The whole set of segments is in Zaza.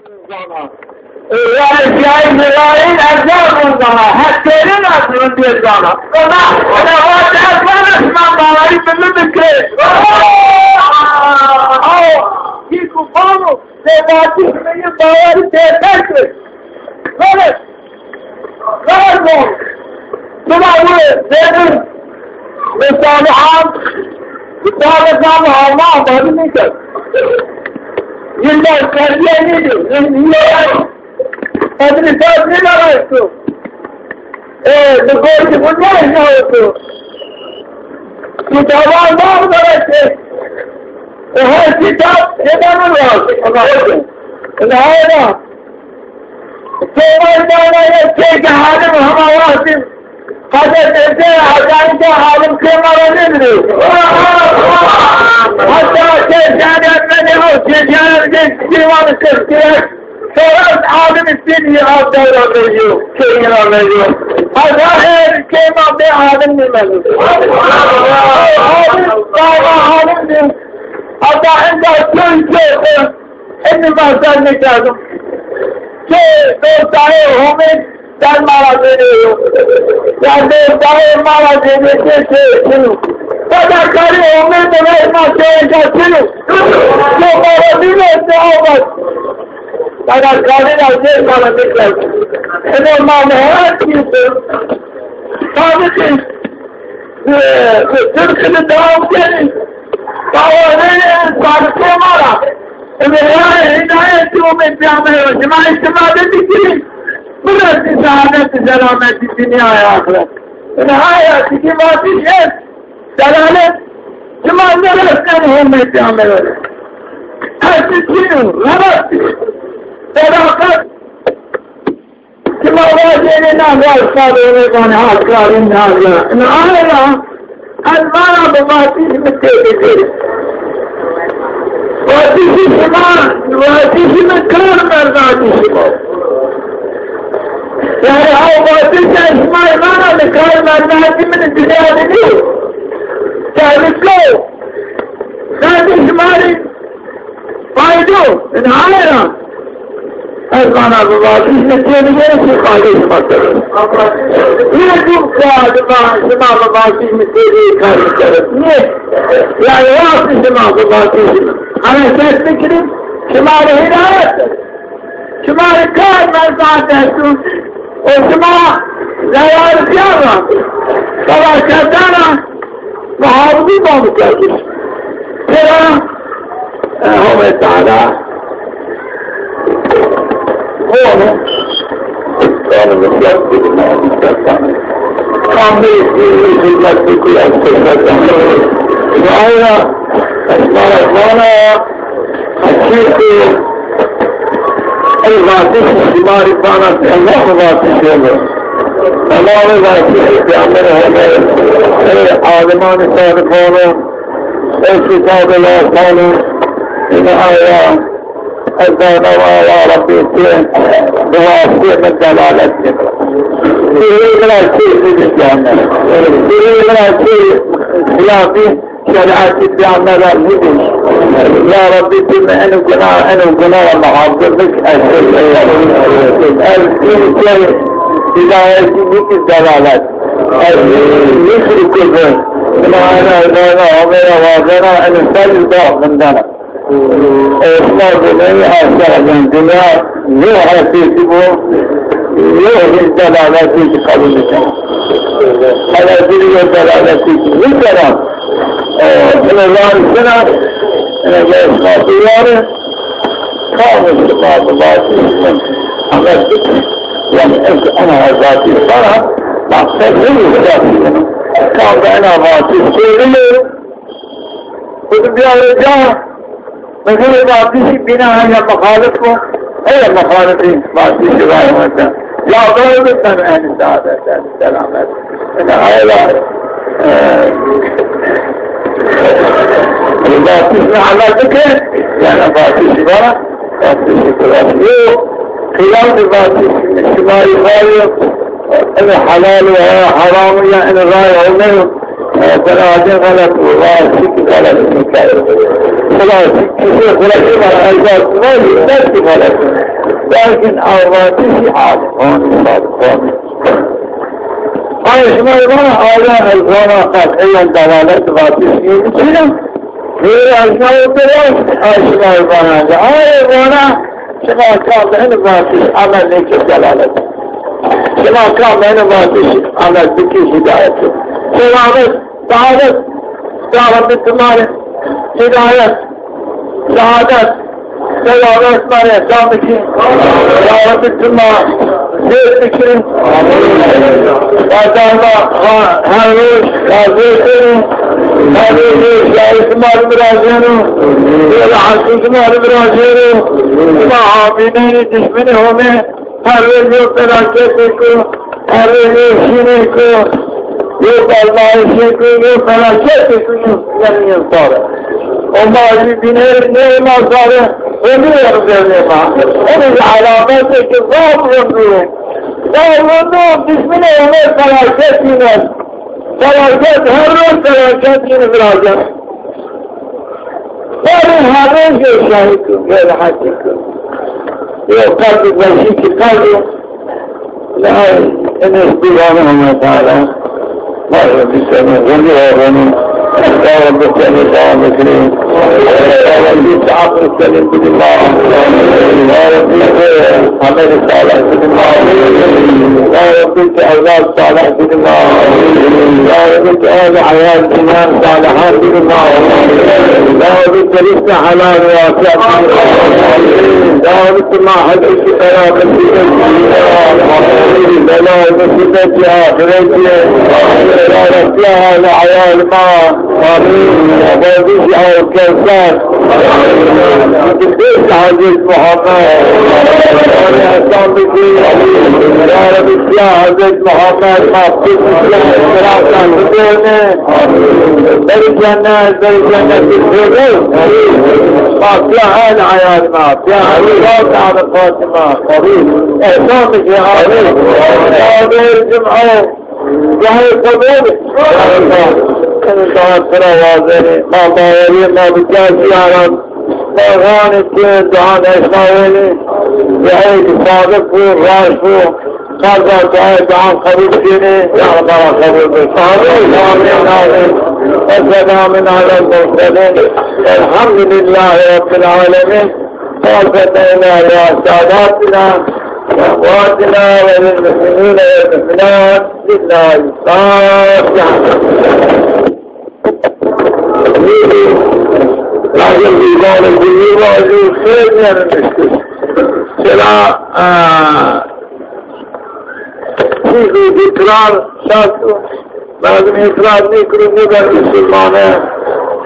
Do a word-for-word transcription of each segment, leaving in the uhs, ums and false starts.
Zana. Ray cayê mi rayî ez zana. Her terin ez rindê zana. Ona, ona vat ez zana şima bawerî bi mi bike. Aw, kî ku bano, de vatî mi bawerî têter kir. Zana. Pardon. Sima wi zêdin. Misali am, misali zam ama bari nîkerd. Yıllar terbiye nedir? Niye? Adını sen ne arıyorsun? E, bu golcü bu ne arıyorsun? Kitaban var mı? E, her kitap neden var? Ama hocam. Ama hala. Kemal Mevla'ya çek alim hema vaktim. Hazreti Hasan'da alim Kemal'a ne diyor? Hatta Şehzade Efendi o Şehzade divanı kırkıya. Sonra alim istediği al davranıyor, şeyini anlıyor. Hatta her Kemal bir alim bilmez. Alim, baba alim diyor. Hatta en de köy köy. Indi ben sen ne geldim? Şey, dostları Homid, sen bana dönüyorum. Sen dostları bana dönüyorsun, şey, şunu. Sadakari Homid de ben masaya getirin. Çok bana bilmez ne olmaz. Sadakari de sen bana bilmez. Şimdi bana her kimse. Tabii ki. Tirkini devam kenî. Bawerê sarikê ma ra. Ebe ya hidayetî û peyxamberî şima îstîfade bikerî. Birasî saadetî selametî dinya ya axiret. Ebe haya tikî vatiş est. Delalet. Şima neresnenî hurmê peyxamberî. Hesî çin o, rabat. Sedaqet. Şima vajênê na vaj, sadê vanê askarî na ya. Na ay ra ez vana bi vatîş mi têbigêrî. Vatîşî şima, vatîşî mi kar merdatî şima. Yanî ew vatîş ez şima vana mi kar merdatî min dinya de nîyo. Tehlike o. Sadê şima rê Faydo, ina ay ra. Ez vana bi vatîş mi têbigêrî, çi fayde şima ser o. Ne dû ka şima bi vatîş mi têbigêrî kar mi ser o. Ne? Yanî wextî şima bi vatîş mi hereket bikerî, şima rê hîdayet. Şima rê kar merdan dest o. O şima zewar zîyan ra, felaketan ra muhafizî bamî kerdiş. Pêra, e, Homê Teala vano, vano, mislet bikî, mislet bikî. Tam bir hizmet bikî, mislet bikî. Vay ya, esma ra vana, Çimkî ey vatişî şima rê vana, Ella mi vatişî mi. Ella mi vatişî peyxamberî Homê, ey alimanî sarifano, ey kitabê lasano, ina ay ra ez dana wa ya Rebbî ti bi wasitê mi delalet nêbira. Ti rê mi ra çê nêbî peyxamber. Ti rê mi ra çê xilafî Şerîetî peyxamber ra nîbî. Ya Rebbî, ti mi eno guna, eno guna ra muhafîz bik, ez şirk nêkerd. Ez dîn kerd hîdayetî, nîkerd delalet. Ez nîkerd kufir. Bina ena, ena, ena, Homê ra wazena, eno ser da vindena. Osman Zînenî aşağı, yanî dinya yo hesêtî bo, yo hîn delaletî ki qebul bikin. Hela dil yo delaletî ki nîkera, e, bino van sina, ina ge şima biyarî, kam şima bi vatîş min emel bikin. Yanî ez ena vatîş vana, maqsed nîyo vatîş. Kam de ena vatîş kerdî, Xudi biyarê ca, mi vîrê vatişî bîna heya muxalif bo, heya muxalifî vatişî ray wenda. Ya Rabbi, sen ehli saadet, ehli selamet. Ina ayla, e, vatişî amel bike, yanî vatişî vana, vatişî kira. Yo, qiyam vatişî, şima rê vayo, Eno helal o, ya heram o, ya eno ray o, ne o? E, bena adê xelet o, vatişî ki xelet o. Xelet, kişî xelet o, erza o, ne o? Dest ki xelet o. Lakin a vatişî alim, vanî sadık, vanî. Ay şima vana, alim ez vana qat, eyen dalalet vatişî çi ya? Hêrê ez şima biraz, ay şima vana, ay vana, şima kam en vatiş, amel nêkir dalalet. Şima kam en vatiş, amel bikir hidayet. Selamet. Saadet, ya Rabbî, ti ma rê hîdayet, saadet, selamet ma rê îhsan bikî. Ya Rabbî, ti ma zêr bikî. Qazanma ha-, her roj, ya zêr kenî. Her roj, ya îhtimal virazêno. Ya rahatsız ma rê virazêno. Ma hamînenî, dişmenî Homê. Her roj yo felaketêko, her roj yo şînêko, yo bermayişêko, yo felaketêko yo yanî yên sare. O ma jî bînê nê ma sare, o nê erzewê ma. Eno jî elametêko zaf rind o. Zaf rind o, dişminê Homê felaket yîne. Felaket, her roj felaket yîne virazen. Barê herrê jê şahîd o, gêr heqîq o. Yo qelbî weşî kî qelb o. La, enê bîvanê Homo Teala. Ma rê bî senî, xulî ronî. Ya Rabbî senî devam bikerî. Ya Rabbî ti aqil selîm bidî ma. Ya Rabbî ti emelî salih bidî ma. Ya Rabbî ti ewlad salih bidî ma. Ya Rabbî ti ehlî eyal înan salihan bidî ma. Ya Rabbî ti rizqê helal wasi bidî ma. Ya Rabbî ti ma hecî berabertî bidî ma. Belay musîbetî axiretî. Ya Rabbî ehlî eyal ma. Amîn. Babî jî ew Kewser. Ti bêrî Hezret Muhammed. Ehsan bikî. Ya Rabbî, siya Hezret Muhammed ma pîs siya siratan bidewne. Berî cennet, berî cennet Firdewsî. Ma siya ehlî eyal ma, siya ehlî Fatima. Ehsan bikî. Amîn. Ya Rabbî, cum'e. Duayê xo bêrî. Eno daha pira wazenî. Ma bawerî ma bi ca zîyaran. Ma vanî ti duan eşnawenî. Duayê ki sadiq bo, raşt bo. Qerza duayê duan qebul kenî. Ya Rabbi, ma ra qebul bo. Amîn, amîn, amîn. Ve selamun alel murselîn. Elhamdülillahî Rabbil alemin. Ve sallallahu ala seyyidina ve sadatina ve emvatina ve lil mu'minîne vel mu'minat. Lillahîl Fatiha. Lazim dîvanê dînî vajî xêr nêrimiştir. Sela, e, çî zî îqrar şart o. Lazim îqrar nêkiro nêber musulmane.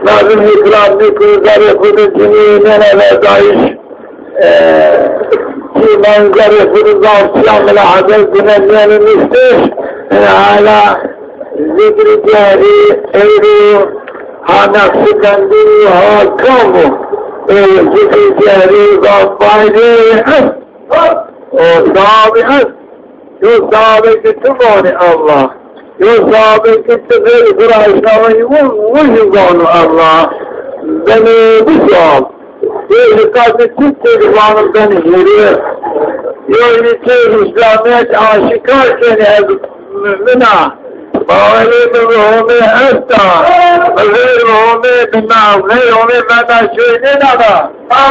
Lazim îqrar nêkiro zerrê xo de cinî nêne verdayîş. E, ki menzerê xo de zaf çîya milahaze gune nênî niştiş. E, hala zikrî cehrî, ewro, ha Neqşîbendî, ha kam o. E, zikrî cehrî zaf faydê est. O sahabî est. Yo sahabe ki ti vanî Allah. Yo sahabe ki ti xeyrî xo ra eşnawenî, o, o jî vano Allah. Benê di sual. Yo jî qasê ti têk vano benê hîrê. Yo jî têk Îslamîyet aşîkar kenî ez mumin a. Bawerê mi bi Homê esta. Mi xeyrî Homê bi ma, xeyrî Homê venda şoy nêdana.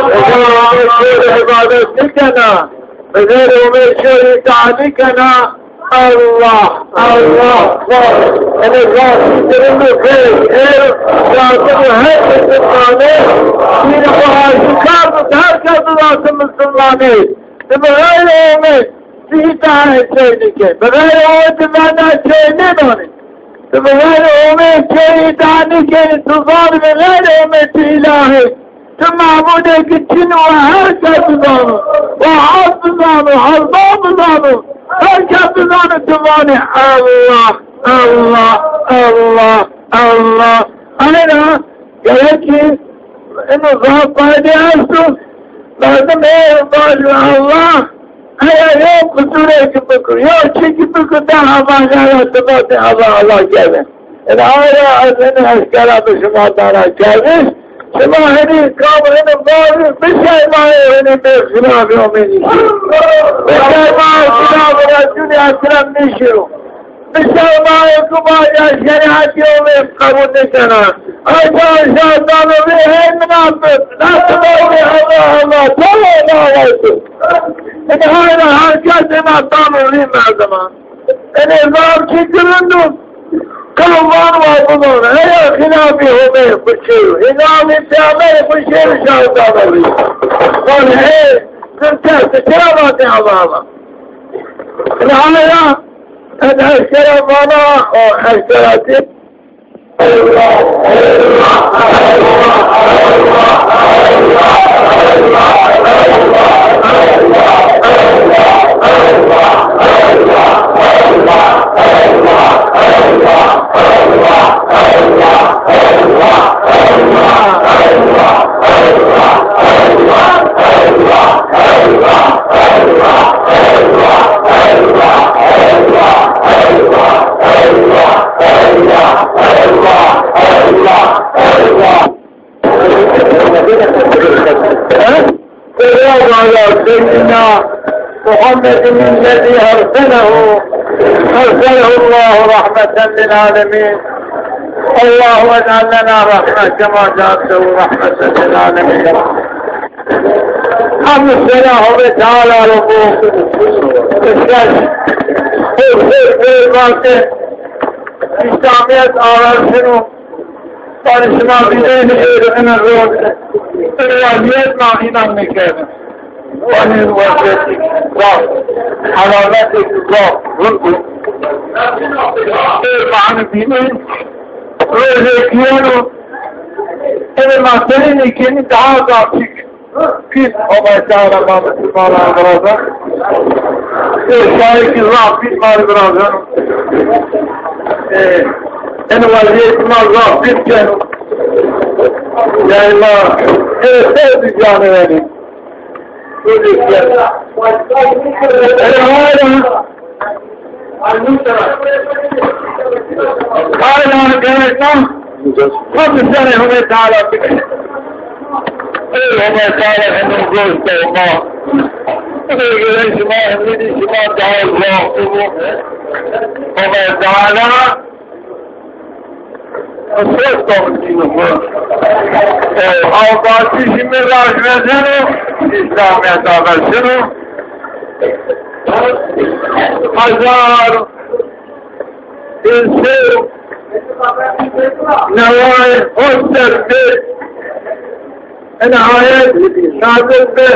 Mi xeyrî Homê şoy îbadet nêkena. Bi xeyrî Homê şoy îta nêkena. Allah, Allah, Allah. Ene zaf dirin bi xeyr, xeyr, lazim her musulmanî, dînî xo aşîkar bi, her kes lazim musulmanî. Ti bi xeyrî Homê ti îta çey nêkê. Bi xeyrî Homê ti venda çey nêdanî. Ti bi xeyrî Homê çey îta nêkenî, ti zanî bi xeyrî Homê ti îlah ê. Ti mabûdêkî çin û her kes bizano. Wa Haq bizano, Hezba bizano. Her kes bizano ti vanî Allah, Allah, Allah, Allah. Ayna gerek ki ino zaf faydê esto. Lazim ê vajo Allah. Eya yo qusurêkî biko, yo çîkî biko, daha vaja ya ti vatê Allah, Allah kerdê. Ina aye ra ez ino eşkera bi şima dana kerdiş, Sima henî kam henî varî, bisermayê henî bê xilafê Homê nîşî. Bisermayê xilafê Resûlî Ekrem nîşî. Bisermayê ku ma ya şerîetî Homê qebul nêkena. Aşağı şartan Homê hey minafik. Nasıl Homê Allah Allah. Tamam Allah. Ina hayra herkes ina tam Homê merdima. Enê zaf çi girind o. Kam van wa bizon, heya xilafî Homê xwu çêyo. Xilafî Peyxamberî xwu çêyo şahidana wî. Van hey, zim ters, çira vatê Allah Allah. Ina heya, ez eşkera vana, o eşkeratî. صلى الله على سيدنا محمد الذي أرسله، أرسله الله رحمة للعالمين. اللهم اجعل لنا رحمة كما جعلته رحمة للعالمين. Hamd sena Homê Teala ro bo. Êşkên, êşkên, êşkên, İslamiyet arazî şino. Barî şima vînenî êr ina roz, ina wezîyet ma înan nêkerdin. Wanî wezîyetêk zaf, helaletêk zaf rind o. Êr ma hanî vînenî, rojêk yeno, êr ma tenênî kenî daha zaf çîk. Pîl, Homay Teala ma misilmanan virazeno. Ê şayê ki zaf pîl ma rê virazeno. Ê, eno wezîyet ma zaf pîl keno. Yanî ma, ê, ser di canê yanî. Ê, hala Aynen gerek lan. Hamd serê Homê Teala bike. Ey Homê Teala, hemî roj de ma. Ey gerek şima, hemî şima daha zaf bu. Homê Teala nusret do dînî xwu. Ey, awqatî jî mi rajvezeno, İslamiyet aver şino. Hezar Insê neway hostel bi. Ena ayet nazil bi.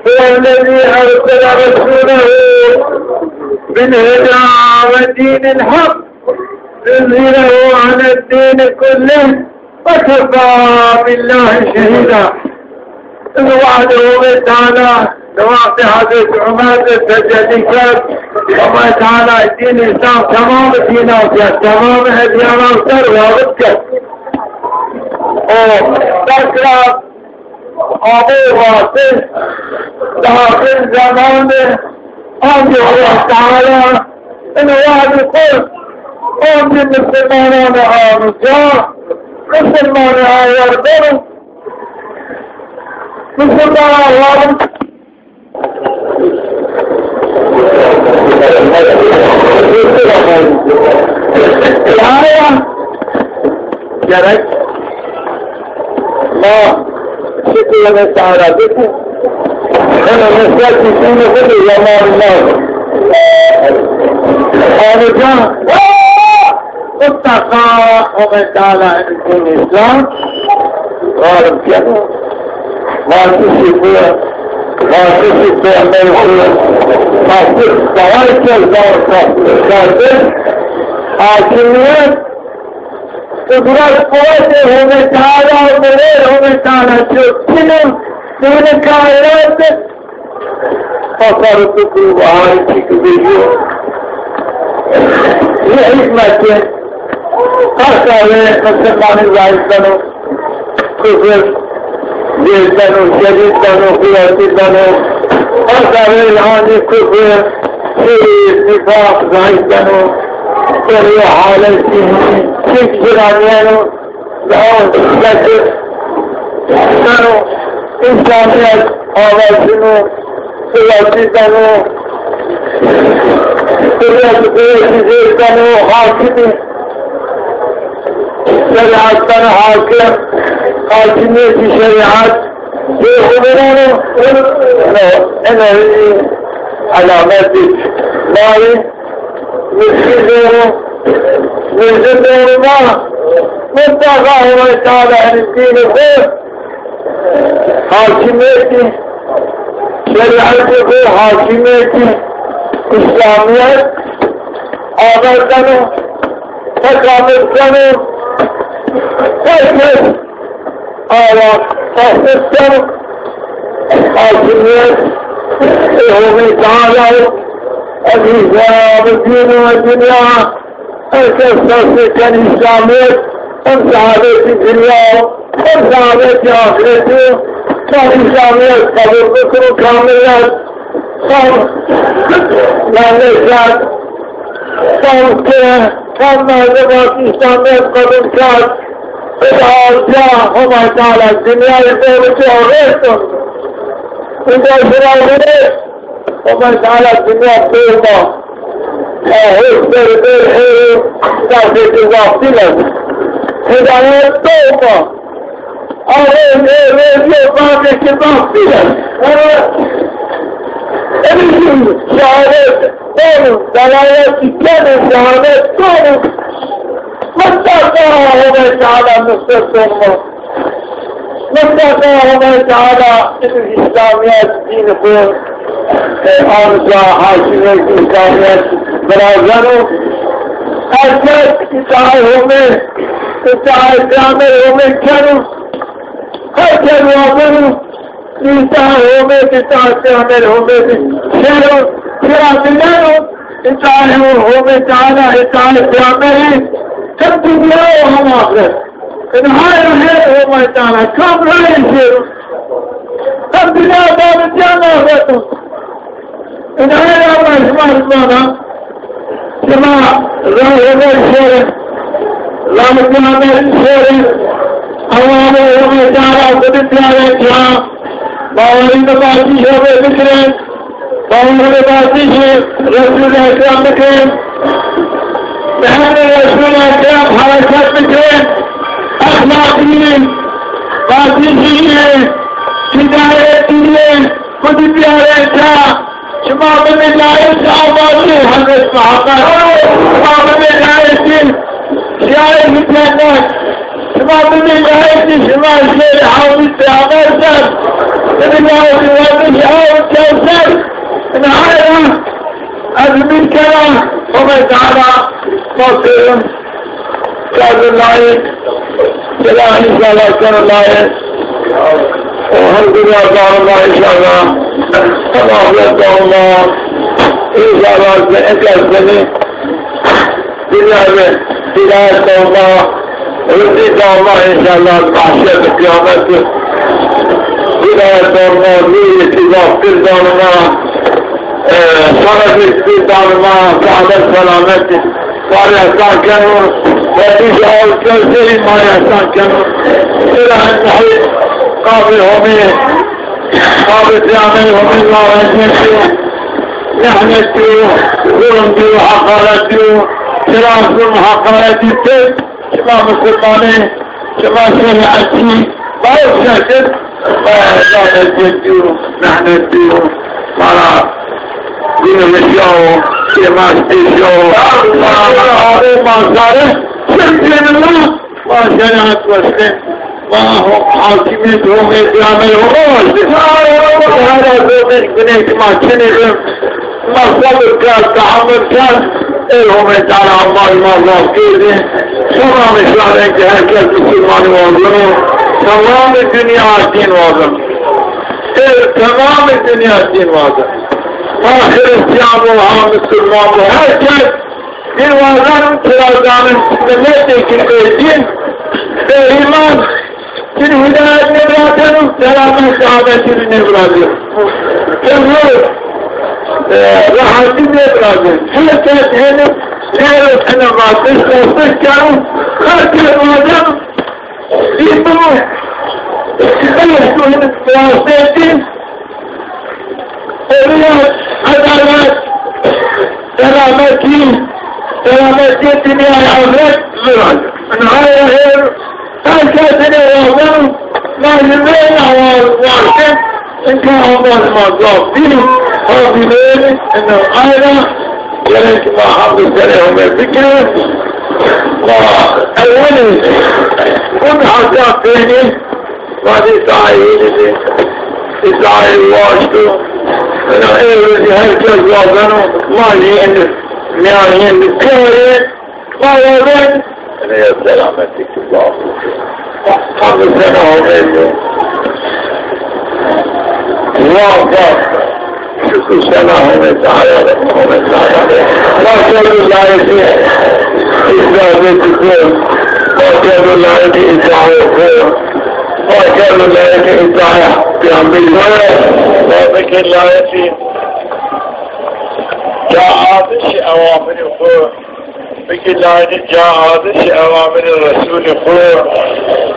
هو الذي أرسل رسوله بالهدى ودين الحق ليظهره على الدين كله وكفى بالله شهيدا. Ino wehdê Homê Teala di wextê Hezretî Umer de tecellî kerd. Homê Teala dîn Îslam temamê dînan ser, temamê edyanan ser wabit kerd. O tekrar amey rastî, di axir zeman de ancî Homê Teala ino wehdî xwu ancî misilmanan aro ca, misilmanî awer beno. Mustafa Allah'ım. Gerek ma şükrü ve saadeti. Hem mesajı seni bu yaman lazım. Anlayacağım. Mutlaka Homê Teala in dîn Îslam galib keno. Vazişî xwu, vazişî peyxemberî xwu, tasdîq seway kerd, zaf tasdîq kerd. Hakimiyet, qudret, quwetê Homê Teala, mulêr Homê Teala ço çin o, dînî kaînat. Tasarrufu ku baharî çî ku vejîyo. Nê hîkmetî, qersa rê misilmanî zayîf beno, kufir zêd beno, şedîd beno, quwetî beno. Qersa rê îlhanî kufir, şirk, nîfaq zayîf beno. Serê halê çî, çîk ci ra nîyeno. Daha hîkmetî. Beno, Îslamîyet avazîno, welatî beno, dewlet, dewletî zêr beno, hakimî şerîet beno, hakim, hakimîyetî şerîet zêr xo vêreno. Eno, eno elametî ma yê. Muzin donu, muzin donu ma, mutlaqa Homay Teala henî dînî xo, hakimîyetî, şerîetî xo, hakimîyetî Îslamîyet ava keno, tekamul keno, her kes awa, tahsis keno, hakimîyet ê Homay Teala o, ez îslamî dîn û dinya, her kes tahsis ken Îslamîyet, hem saadetî dinya o, hem saadetî axretî o, tam Îslamîyet qebul bikiro, kamil ket, tam memleket, tam ke, tam merdiman Îslamîyet qebul ket. Ida ca Homay Teala dinyayê dewletî avêrton. Ida şira vîrê Homay Teala dinya dewma. E, hês beri ber hêrê, dafê ki zafîl est. Hidayet dewma. Arê, ê, rêdîyo, dafê ki zafîl est. Enî şehadet donu, delaleti kenê, şehadet donu. Mutlaqa Homay Teala nusret beno. Mutlaqa Homay Teala ino Îslamîyet dîn xo, e, anca hakimîyet Îslamîyet virazeno. Her kes îtaê Homê, îtaê Peyxamber Homê keno. Her kes wazeno. Îtaê Homê, îtaê Peyxamber Homê şero, pira bîneno, îtaê Homê Teala, îtaê Peyxamberî, hem dinya û hem axret. Ina hay ra her Homay Teala, kam rayê şero. Hem dinya de hem axret o. Ina hay ra ma şima rizmana. Şima rayê Homê şêrin, rayê Peyxamberî şêrin, ewamê Homê Teala xo de biyarên ca, bawerî bi vazîşê Homê bikirin, bawerî bi vazîşê Resûlê Ekrem bikirin, bi emrê Resûlê Ekrem hereket bikirin, exlaqî, vazîşî, hîdayetî, xo de biyarên ca. Şima bimî layîqî avazî Hezret Muhammed. Şima bimî layîqî şîarê cennet. Şima bimî layîqî şima şêrê hewzî Peyxamber ser. Bimî layîqî werdişê hewz Kewser. Ina hay ra ez umîd kena Homay Teala ma sêrin. Kerdî layîq, sila înşallah keno layîq. O hem dinya dano ma înşallah. Hem axret dano ma. Înşallah ki eke senî dinya de hîdayet dano ma, rizî dano ma înşallah mahşer de qîyamet de. Hîdayet dano ma, nûrî tî zaf pir dano ma. E, şerefî tî dano ma, saadet selamet. Ma rê ehsan keno, werdişê aw Kewserî ma rê ehsan keno. Sira hî qabê Homê, qabê Peyxamberî Homê narencîyetî yo, mihnetî yo, zulmî yo, heqaretî yo, sira zulm heqaretî pê, şima misilmanê, şima şerîetçî, bawer şerkit, e, narencîyetî yo, mihnetî yo, ma ra Gune vejîyawo, kêmaş pêşîyawo. Ma ra aro ma zare, şirkêne ma, ma şerîet waştên. Ma ho-, hakîmîyet Homê, peyxamber Homê waştên. Hera zobîş gunê ki ma çinî bi. Ma sebir kerd, tehamul kerd. Ey Homê Teala, ma, ma zaf kerdî. Tamamê şarên ki her kes misilmanî wazeno. Tamamê dinya dîn wazeno. Ê, temamê dinya dîn wazeno. Ha Xirîstîyan bo, ha misilman bo, her kes dîn wazeno, tira zanên miletêkî bêdîn, bêîman, çinî hîdayet nêvirateno, selamet, saadetî rê nêvirazeno. Huzur, e, rehatî nêvirazeno. Her kes henî nêro tine vatiş, vatiş keno, her kes wazeno, dîn bimo. Siyasetî, hurriyet, edalet, selametî, selametî dinya ahiret zû ra. Ina her, her kesî rê wazeno, ma zî rê wazeno. Înka amaz ma zaf bî, ha bî rê, ina ayra, gerek ma hamdê serê Homê bikin. Ma ewilî, bun hata peynî, ma zî îtayê hînî zî, îtayê waşto. Ina ewilî zî her kes wazeno, ma zî hînî, mîyan hînî biyarê, ma wazeno. Ina ya selametî ki zaf. Hamdê sena Homê. Zaf zaf. Şukir sena Homê Teala, Homê Teala. Ma kerdo layîqî îcabetî xo. Ma kerdo layîqî îtayê xo. Ma kerdo layîqî îtaya Peyxamberî xo. Ma bikir layîqî caadişî ewamirî xo. Bikî layîqî caadişî ewamirê Resûlî xo,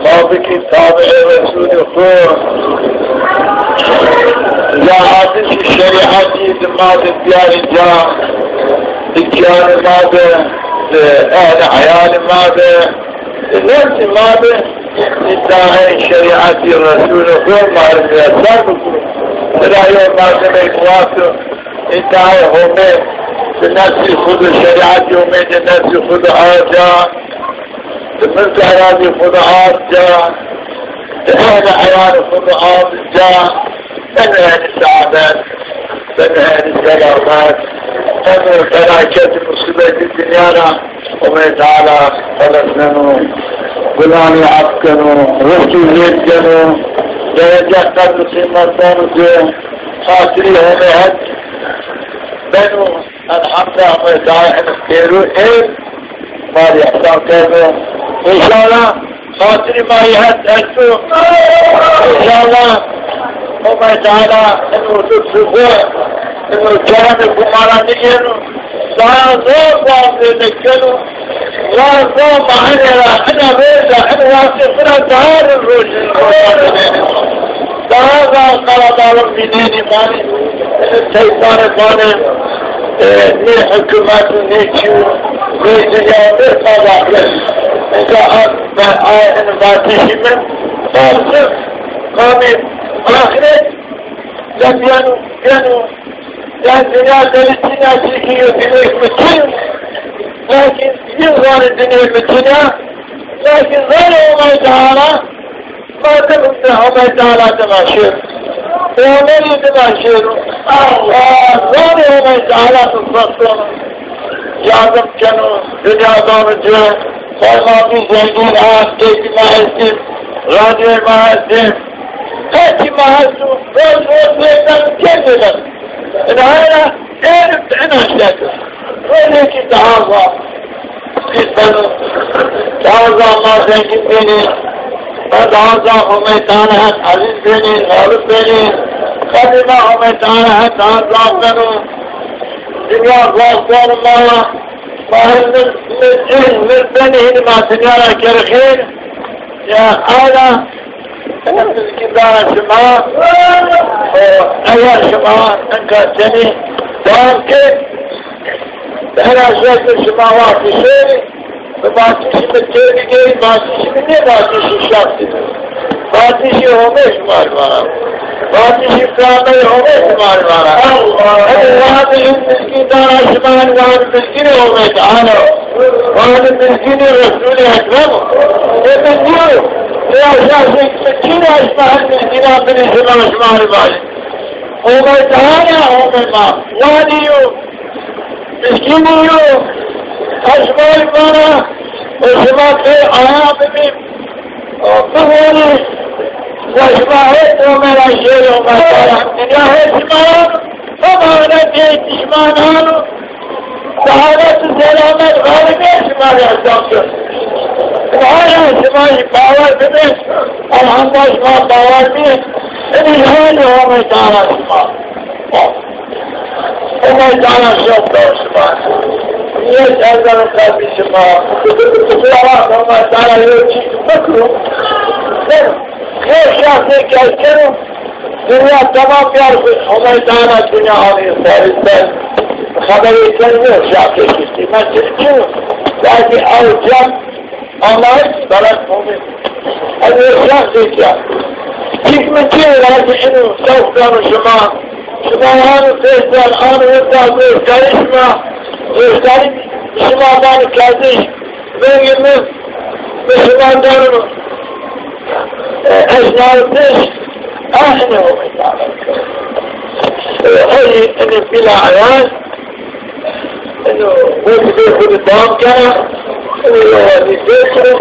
ma bikî tabiê Resûlî xo. Caadişî şerîetî di ma de biyarî ca, di kîyanê ma de, di ehlê eyalê ma de, di nefsê ma de, îtaetê şerîetî Resûlî xo ma rê mîyesser bikiro. Bira yo merdimêk wato, îtaetê Homê di nefsî xo de, şerîetî Homê di nefsî xo de ard ca, di milk erazî xo de ard ca, di ehlê eyalî xo de ard ca, beno ehlî seadet, beno ehlî selamet, beno felaket û musîbetî dinya ra. Homê Teala xeles keno, gunanî ef keno, rizqî zêd keno, derece qedr û qîmet dano ci, xatirî Homê het beno, elhamdulîllah, Homê Teala eno pêro ê ma rê îhsan kerdo. Înşallah, xatirî ma yê het esto. Înşallah, Homê Teala eno lutfê xo, eno keremê xo ma ra nîgêno. Daha zor zor zêde keno. Daha zor ma enê ra, ena roj ra, ena wextê xo ra daha rojî rojî. Daha daha qerebalix vînenî vanê, teyfare vanê, e, nê hukûmet û nê çî û nê dinya nê qerebalix. Înka a, a, a, vatişî mi, bazı kamê axiret de biyeno, biyeno. Yanî dinya de çîna çîkî yo, dinya mi çin. Lakin yîn zanê dinya mi çin ya. Lakin zanê Homay Teala, ma de Homay Teala dima şêr. Peyxamberî dima şêr. Aa, zanê Homay Teala nusret keno. Yardim keno, dinya dano ci. Pay ma bî zengîn a, keyfî ma estî, radyoyê ma estî. Her çî ma esto, roj roj zêden kerdêne. Ina hera êr ina şekil. Rojêkî daha zaf. Biz beno, daha zaf ma zengîn benî. Ma daha zaf Homay Teala het ezîz benî, galib benî. Qedrê ma Homay Teala het daha zaf beno. Dinya zaf zor ma, ma hin mi, mi cin, mi benî, hinî ma dinya ra kerê xêr. Ya ala, ena mizgîndana şima, o, eger şima enka tenî dewam kên, hera şekil şima wextî şêrî, bi vatişî mi têbigêrî, vatişî mi nê vatişî şexsî bi. Vatişî Homê şima rê vana. Vatişî peyxamberê Homê şima rê vana. Hadi vatişî mizgîndana şima rê vana, mizgînê Homê Teala. Vanê mizgînê Resûlê Ekrem o. Ê mi nîyo. Ê aşa şekil çin aşma hem mizgîna binê şima, şima rê vanê. Homay Teala, Homê ma. Wanî yo. Mizgînî yo. Ez şima rê vana. Û şima pê aya bibî. Û biwanî. Û şima hê Homê ra şêrê Homay Teala. Dinya hê şima ra. Hema ene dê dişmanan o. Selamet û selamet galibîye şima rê esas kir. Hala şima jî bawer bibê, elhamda şima bawer bî. Inî yanî Homay Teala şima. Homay Teala şima. Niyet erdem qelbî şima. Homay Teala yo çî bikiro. Yo şexsê ke ez keno, dinya temam biyar bi Homay Teala dinya anî sarî ser. Xeberê keno yo şexsê kiştî. Mesela çin, yani ew cem anlayış, belet mumin. Ez yo şexsê ke. Hikmetî lazim ino sewf keno şima. Şima ano pêşber, ano wita doştarî şima. Doştarî şima bano kerdiş. Vengê mi, mi şima dano, e, ez nawitiş, a, ene o mesela. E, ey, ene bila ayaz, ene wezîfeyê xwu de dewam kena, ene yo wezîfeyê xwu.